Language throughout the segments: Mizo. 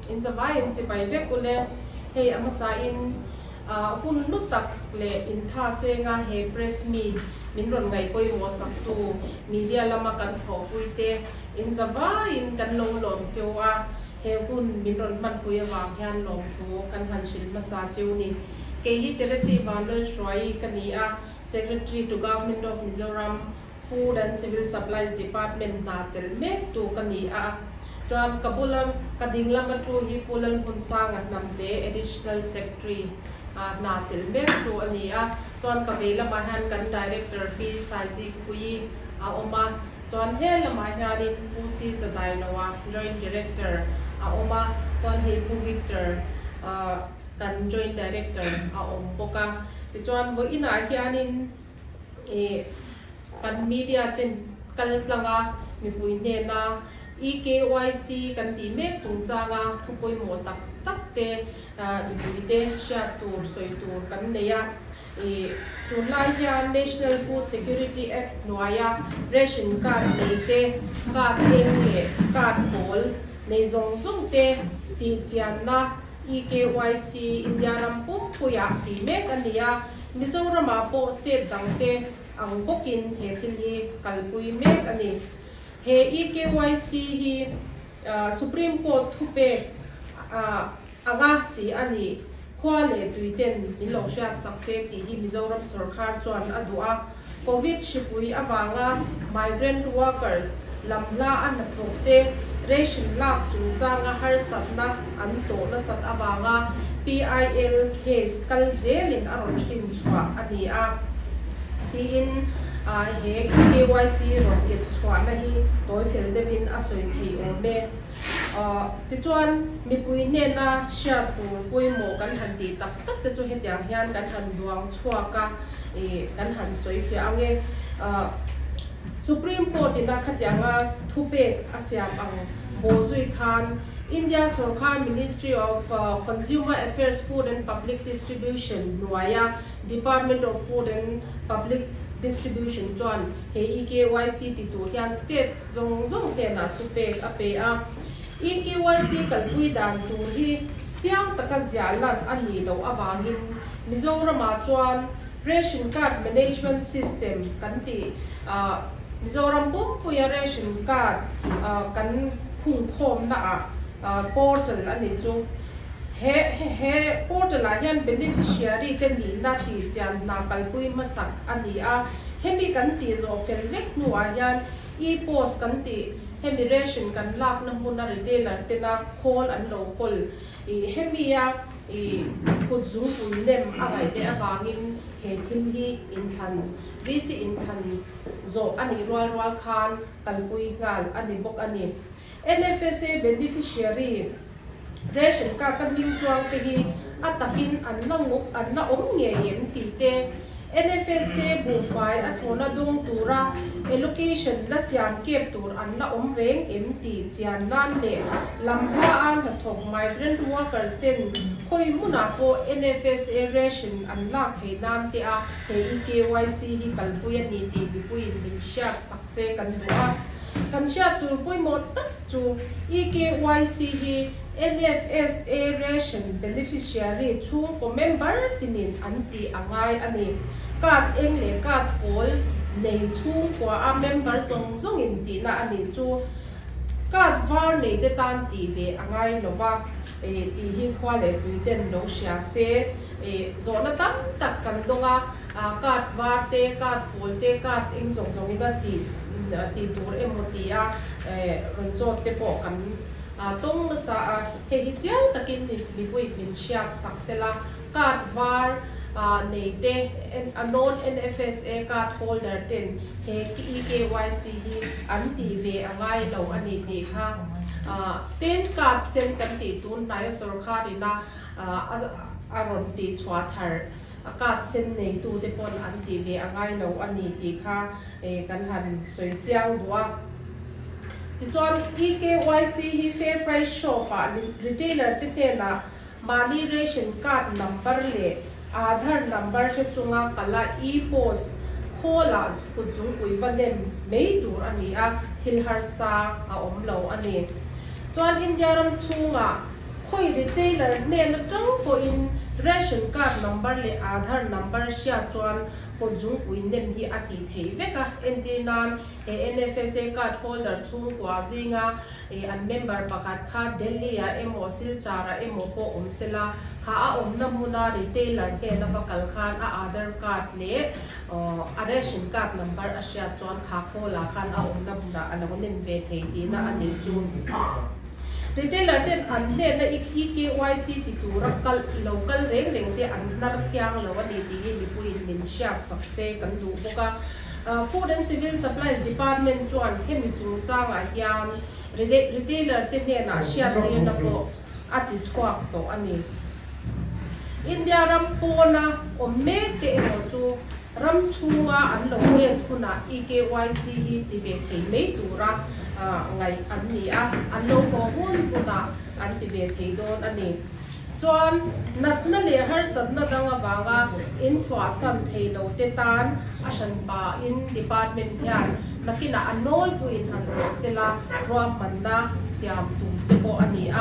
In zavai in chibai vek ule. Hei a hmasa in hun hlu tak leh intha senga he press meet min rawn ngaih pawimawh sak tu media lama kan thawhpui te in zavai in kan lo lawm cheu a, he hun min rawn hmanpui avang hian lawmthu kan han hrilh hmasa cheu ni. Kei hi Teresi Vanlalhruaii ka ni a, Secretary to Government of Mizoram, Food and Civil Supplies Department hna chelh mek tu ka ni a, chuan ka bula ka ding lama thu hi Pu Lalhmunsanga Hnamte Additional Secretary hna chelh mek tu a ni a, chuan ka vei lamah hian kan Director Pi Saizikpuii a awm a, chuan he lamah hianin Pu Si Zadailoa Joint Director a awm a, chuan hei Pu Victor kan Joint Director a awm bawk a, tichuan vawiinah hianin Ih kan media ten kal tlang a, mipui hnena eKYC kan tih mek chungchanga thu pawimawh tak tak te mipui te hriat tur sawi tur kan nei a. Ih tunlai hian National Food Security Act hnuaia ration card nei te, card eng leh card pawl nei zawng zawng te tih chianna eKYC India ram pumpuiah tih mek a ni a. Mizoramah pawh state dangte ang bawkin he thil hi kalpui mek a ni. He eKYC hi Supreme Court thupek anga tih a nih khua leh tuiten min lo hriat sak se tih hi Mizoram sorkar chuan a duh a. Covid hripui avanga migrant workers lam hla a hnathawk te ration lak chungchanga harsatna an tawh nasat avanga PIL case kal zelin a rawn hrin chhuah a ni a, tiin he eKYC rawn ep chhuahna hi tawi fel deuhin a sawi thei awm e. Tichuan, mipui hnena hriat tur pawimawh kan han tih tak tak te chu hetiang hian kan han duang chhuak a, kan han sawi fiah ang e. Supreme Court ina khatianga thupek a siam ang bawhzui khan India sorkar Ministry of Consumer Affairs, Food and Public Distribution hnuaia Department of Food and Public Distribution chuan he eKYC ti tur hian state zawng zawng hnenah thupek a pe a. EKYC kalpui dan tur hi chiang taka ziah lan a nih loh avangin Mizoramah chuan Ration Card Management System kan tih Mizoram pumpuia ration card kan khungkhawmna ah portal a ni chu. He he portal ah hian beneficiary te nihna tih chian hna kalpui hmasak a ni a. Hemi kan tih zawh fel vek hnuah hian E-post kan tih hemi ration kan lakna hmuna retailer tena khawl an lo kawl ih hemia ih kut zungpui nem a ngaih te avangin he thil hi inthlan VC inthlan zawh a nih rual rual khan kalpui nghal a ni bawk a ni. NFSA beneficiary ration card a hming chuang te hi a takin an la an la awm ngei em tih te, NFSA buhfai a thlawna dawng tura allocation la siam kep tur an la awm reng em tih chian nan leh lam hla a hnathawk migrant workers ten khawi hmunah pawh NFSA ration an lak theih nan te a he eKYC hi kalpui a ni tih mipuiin min hriat sak se kan duh a. Kan hriat tur pawimawh tak chu eKYC hi NFSA ration beneficiary chhungkaw member tinin an tih a ngai a ni. Card eng leh card pawl nei chhungkua a member zawng zawngin tihna a nih chu card var nei te tan tih ve a ngai lo va tih hi khua leh tui ten lo hria se zawhna tam tak kan dawng a. Card var te, card pawl te, card eng zawng zawngin a tih tih tur emaw tia rawn chawt te pawh kan tawng nasa a. Hei hi chiang takin mipui min hriat sak sela, card var nei te, non NFSA card holder ten he eKYC hi an tih ve a ngai lo a ni tih kha ten card sen kan tih tun hnaia sawrkharin a a rawn tih chhuah thar. A card sen neitute pawn an tih ve a ngai lo a ni tih kha kan han sawi chiang duh a. Tichuan eKYC hi Fair Price Shop ah retailer te hnenah mahni ration card number leh Aadhaar number hre chunga kala e-post khawlah kut zungpui va nem mai tur a ni a, thil harsa a awm lo a ni. Chuan India ram chhungah. Khawi retailer hnen atang pawhin ration card number leh Aadhaar number hriat chuan kawtzungpui nem hi a tih theih vek a. Entir nan, he NFSA card holder chhungkua zinga an member pakhat kha Delhi-ah emaw Silchar-ah emaw pawh awm sela, kha a awmna hmuna retailer hnena va kal khan a Aadhaar card leh a ration card number a hriat chuan kha khawlah khan a awmna hmunah a lo nem ve thei tihna a nih chu. Retailer ten an hnena eKYC ti tura kal lo kal reng reng te an hnar thiang lo a ni tih hi mipuiin min hriat sak se kan duh bawk a. Food and Civil Supplies Department chuan hemi chungchangah hian retailer te hnenah hriattirna pawh a ti chhuak tawh a ni. India ram pawna awm mek te erawh chu Ram chhunga an lo let hunah eKYC hi ti ve thei mai tura ngaih an ni a, an lo haw hun hunah an ti ve thei dawn a ni. Chuan natna leh harsatna dang avanga inchhuahsan thei lo te tan a hranpain department hian nakinah a nawlpuiin han zawh sela ruahmanna siam tum te pawh a ni a.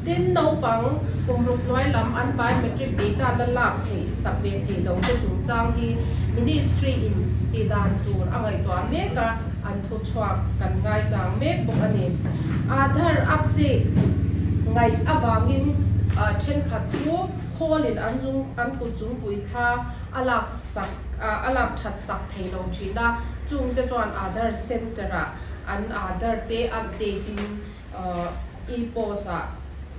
Tin, naupang kum ruk hnuai lam an biometric data la lak theih sak ve theih lo te chungchang hi Ministry in tih dan tur a ngaihtuah mek a, an thu chhuak kan ngaichang mek bawk a ni. Aadhaar update ngaih avangin thenkhat chu khawlin an zung an kut zungpui thla a lak sak a lak that sak thei lo thin a, chungte chuan Aadhaar Centre ah an Aadhaar te update in E-post ah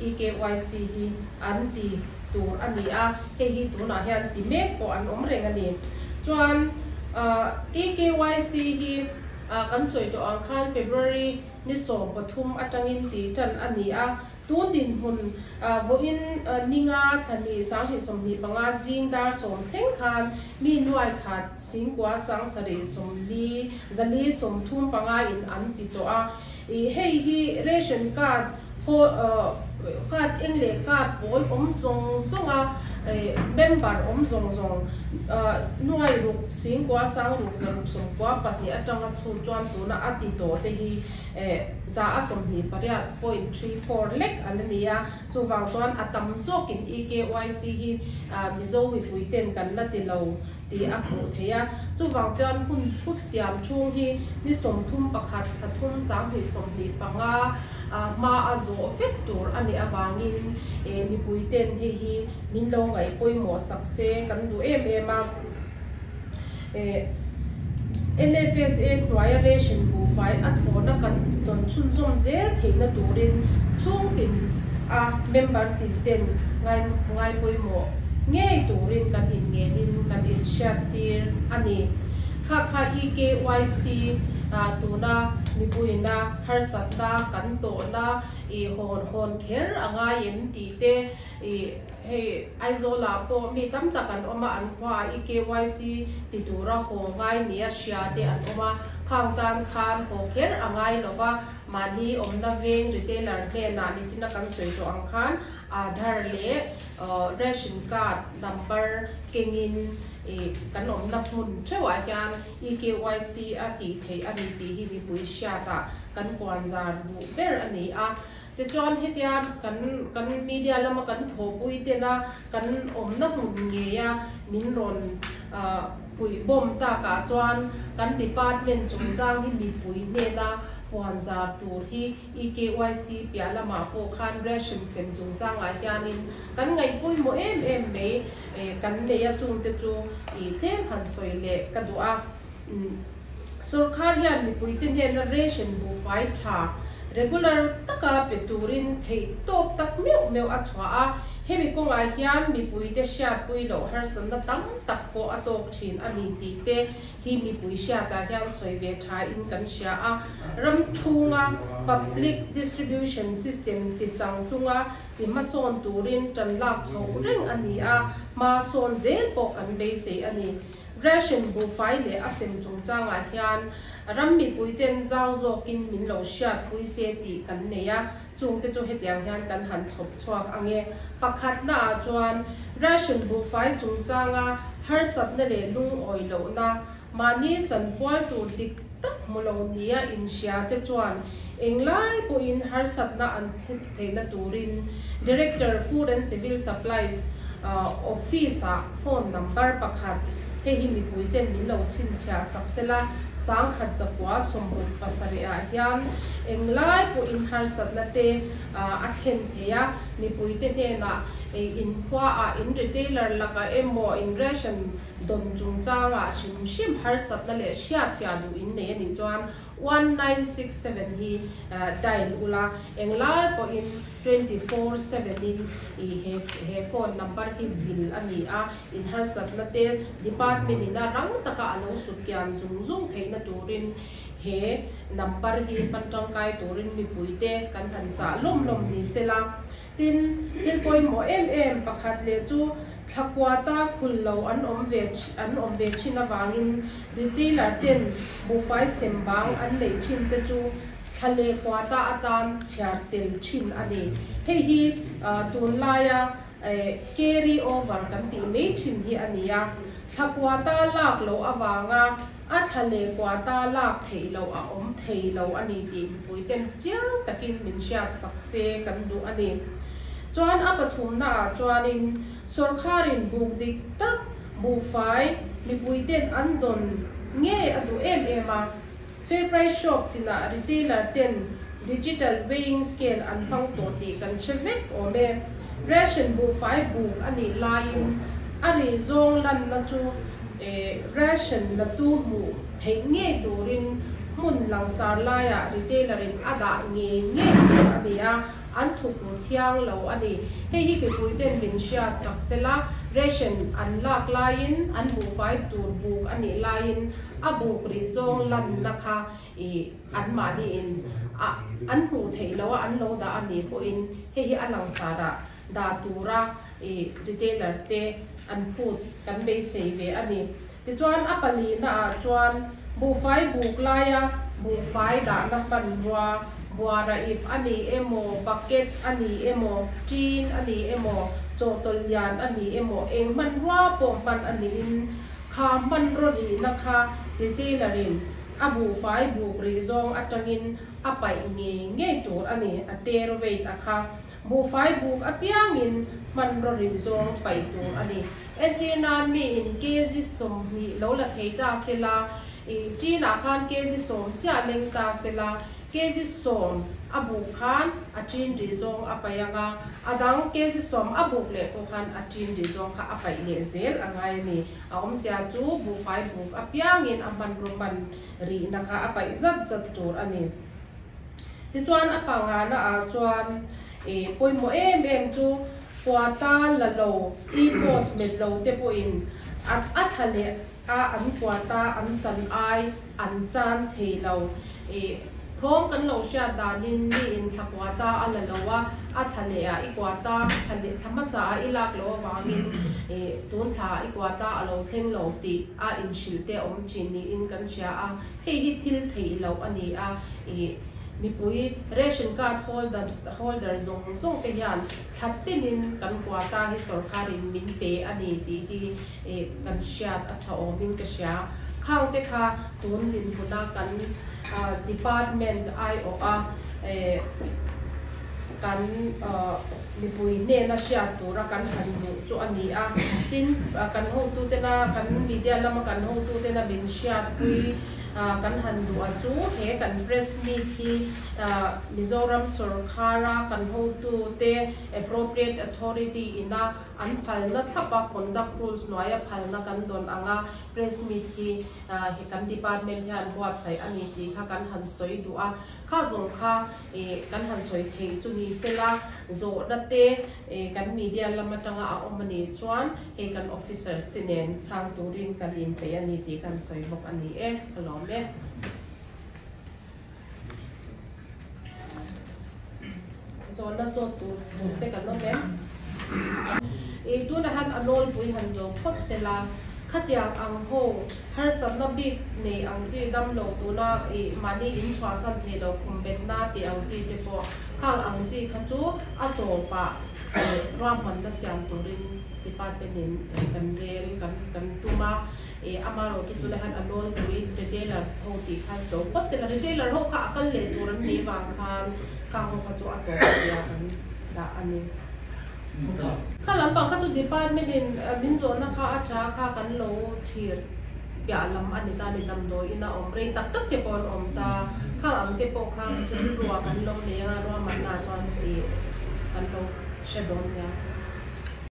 eKYC hi an ti tur a ni a, hei hi tunah hian ti mek pawh an awm reng a ni. Chuan eKYC hi kan sawi tawh ang khan February ni 13 atangin ti tan a ni a, tun dinhmun vawiin ninga thlahnih 2025 zing dar 10 thleng khan mi nuai khat singkua sangsarih 40 435 in an ti tawh a. Ih hei hi ration card haw card eng leh card pawl awm zawng zawng a member awm zawng zawng nuai ruk singkua sang ruk zaruk sawmkua pahnih atanga chhut chuan tuna a ti tawh te hi 128.34 lek an a ni a, chuvang chuan a tam zawkin eKYC hi Mizo mipui ten kan la ti lo. tih a hmuh theih a. Chuvang chuan hun phut tiam chhung hi ni 31 thla thum 2025 hma a zawh vek tur a nih avangin mipui ten hei hi min lo ngaih pawimawh sak se kan duh em em a. NFSA hnuaia ration buhfai a thlawhna kan tawn chhunzawm zel theihna turin chhungtin a member tin ten ngai pawimawh ngei turin kan inngenin kan inhriattir a ni. Kha kha EKYC tuna mipuiina harsatna kan tawhna i hawn hawn kher a ngai em tih te i Hei Aizawlah pawh mi tam tak an awm a, an khuaah eKYC ti tura haw ngai nia hria te an awm a, khang tan khan haw kher a ngai lo va, mahni awmna veng retailer hnenah nichina kan sawi tawh ang khan Aadhaar leh ration card number kengin kan awmna hmun theuhah hian eKYC a tih theih a ni tih hi mipui hriatah kan puanzar duh ber a ni a. Tichuan hetia kan kan media lama kan thawhpui tena kan awmna hmun ngeia min rawn puih bawm takah chuan kan department chungchang hi mipui hnena puanzar tur hi eKYC piah lamah pawh khan ration sem chungchangah hianin kan ngaihpawimawh em em mai kan nei a chungte chu ih tlem han sawi leh ka duh a. Sorkar hian mipuite hnena ration buhfai tha regular taka pe turin theih tawp tak meuh meuh a chhuah a, hemi kawngah hian mipuite hriatpui loh harsatna tam tak pawh a tawk thin a ni tih te hi mipui hriatah hian sawi ve thain kan hria a. Ram chhunga public distribution system ti chang chunga ti hmasawn turin tan lak chhoh reng a ni a, hma sawn zel pawh kan beisei a ni. Ration buhfai leh a sem chungchangah hian ram mipuiten zau zawkin min lo hriatpui se tih kan nei a, chungte chu hetiang hian kan han chhawp chhuak ang e. Pakhatnaah chuan ration buhfai chungchanga harsatna leh lungawi lohna, mahni chanpual tur dik tak hmu lo nia inhria te chuan Englai pawhin harsatna an thlen theihna turin Director Food and Civil Supplies Office ah phone number pakhat hei hi mipui ten min lo chhinchhiah chak sela, 1067 ah hian englai pawhin harsatna te a thlen thei a, mipui te hnenah inkhua ah in retailer lakah emaw in ration dawn chungchangah hrim hrim harsatna leh hriatfiah duh in nei a nih chuan 1967 hi dial ula, englai pawhin 24/7 in he he phone number hi vil a ni a, in harsatna te department in a rang taka a lo sut kian zung zung theihna turin he number hi hman tangkai turin mipuite kan han chah lawm lawm ni sela. Tin, thil pawimawh em em pakhat leh chu thlakuata khul lo an awm ve an awm ve thin avangin retailer ten buhfai sem bang an neih thin te chu thla leh kuata atan chhiar tel thin a ni. Hei hi tunlaia carry over kan tih mai thin hi a ni a, thlakuata lak loh avanga A thla leh kuata lak theih loh a awm thei lo a ni tih mipuiten chiang takin min hriat sak se kan duh a ni. Chuan a pathumnaah chuanin sawrkharin buk dik tak buhfai mipuiten an dawn ngei a duh em em a. Fair price shop tinah retailer ten digital weighing scale an hmang tawh tih kan hre vek awm e. Ration buhfai buk a nih laiin a ri zawng lanna chu Ration la tu hmuh theih ngei turin hmun langsar laiah retailer in a dah ngei ngei tur a ni a, an thukru thiang lo a ni. Hei hi mipuiten min hriat chak sela, ration an lak laiin an buhfai tur buk a nih laiin a buk rih zawng lanna kha i anmahni in a an hmuh theih loh a an lo dah a nih pawhin hei hi a langsarah dah tura i retailer te an phut kan beisei ve a ni. Tichuan a palihna ah chuan buhfai buk laia buhfai dahna hmanrua buara ip a ni emaw, bucket a ni emaw, tin a ni emaw, chawhtawlh lian a ni emaw eng hmanrua pawh hman a niin kha hmanraw rihna kha retailer in A buhfai buk rih zawng atangin a paih ngei ngei tur a ni, a ter weight a kha. Buhfai buk apiangin hmanraw rih zawng paih tur a ni. Entir nan miin kg 20 lo la thei ta se la, i tinah khan kg 10 chiah leng ta se la, kg 10 a buk khan a tin rih zawng a paih ang a, a dang kg 10 a buk leh pawh khan a tin rih zawng kha a paih leh zel a ngai a ni. A awmzia chu buhfai buk apiangin a hmanraw hman rihna kha a paih zat zat tur a ni. Tichuan a pangana ah chuan ih pawimawh em em chu kuata la lo, e-post met lo te pawhin a a thla leh a an kuata an chan ai an chan thei lo. Ih thawm kan lo hriat danin mi in thla kuata a la lo a, a thla leh ah i kuata thla leh thla hmasa ah i lak loh avangin ih tun thla ah i kuata a lo thleng lo tih a inhrilh te a awm thin niin kan hria a, hei hi thil theih loh a ni a, ih mipui ration card holder holder zawng zawng te hian thla tinin kan kuata hi sawrkharin min pe a ni tih hi ih kan hriat a tha awmin ka hria. Khang te kha tun dinhmuna kan department aiawh a kan mipui hnena hriat tura kan han duh chu a ni a. Tin, kan hotutena kan media lama kan hotutena min hriatpui kan han duh a chu he kan press meet hi Mizoram sawrkhara kan hotute appropriate authority ina An phalna thlap a, conduct rules hnuaia phalna kan dawn ang a, press meet hi he kan department hian buatsaih a ni tih kha kan han sawi duh a, kha zawng kha kan han sawi theih chu ni sela, zawhna te kan media lam atanga a awm a nih chuan hei kan officers te nen chhang turin kan inpeih a ni tih kan sawi bawk a ni e, ka lawm e. Zawhna zawt tur tur te kan awm em? I tunah hian a nawlpui han zo phawt se la, khatiang ang ho harsatna bik nei ang chi damlo tuna i mahni in chhuahsan thei lo khum betna tih ang chi te pawh Khang ang chi kha chu a tawpah ruahmanna siam turin department in kan rel kan kan tum a. Amaherawhchu tunah hian a nawlpui retailer ho tih kha zo phawt se la, retailer ho kha a kal leh tur an nih vang khan khang ho kha chu a tawp tia kan dah a ni. Kha lampang kha chu department in min zawhna kha a tha kha kan lo thlir piah lam a ni ta a ni, damdawi ina awm rei tak tak te pawh an awm ta, khang ang te pawh kha rilru ah kan lo nei anga ruahmanna ah chuan ih kan lo hre dawn nia.